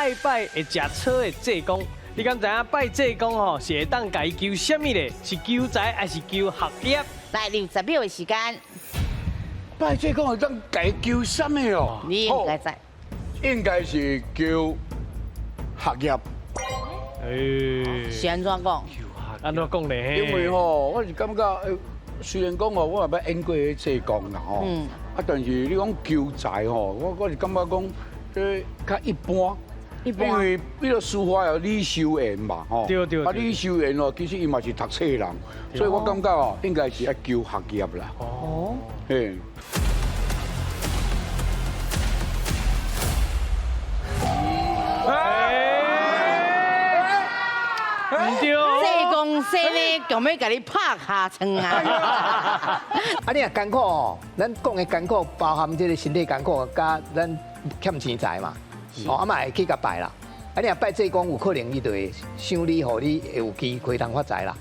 愛拜會食草的濟公。你敢知影拜濟公吼是會當共伊求啥物咧？是求財還是求學業？來，60秒的時間。拜濟公會當共伊求啥物哦？你應該知。應該是求學業。欸，是按怎講？按怎講咧？因為吼，我是感覺，雖然講吼，我也捌演過彼濟公啦吼，啊，但是你講求財吼，我是感覺講這較一般。一般。因為彼個書法有李修緣嘛，吼。對對。啊，李修緣哦，其實伊嘛是讀冊人，所以我感覺哦，應該是愛求學業啦。哦。嘿。毋對。濟公生呢，強欲共你拍尻槍啊！啊，你若艱苦哦，咱講的艱苦包含這个身體艱苦，佮咱欠錢財嘛，哦，啊嘛會去共拜啦。啊，你若拜濟公，有可能伊就會賞你，予你會有機會通發財啦。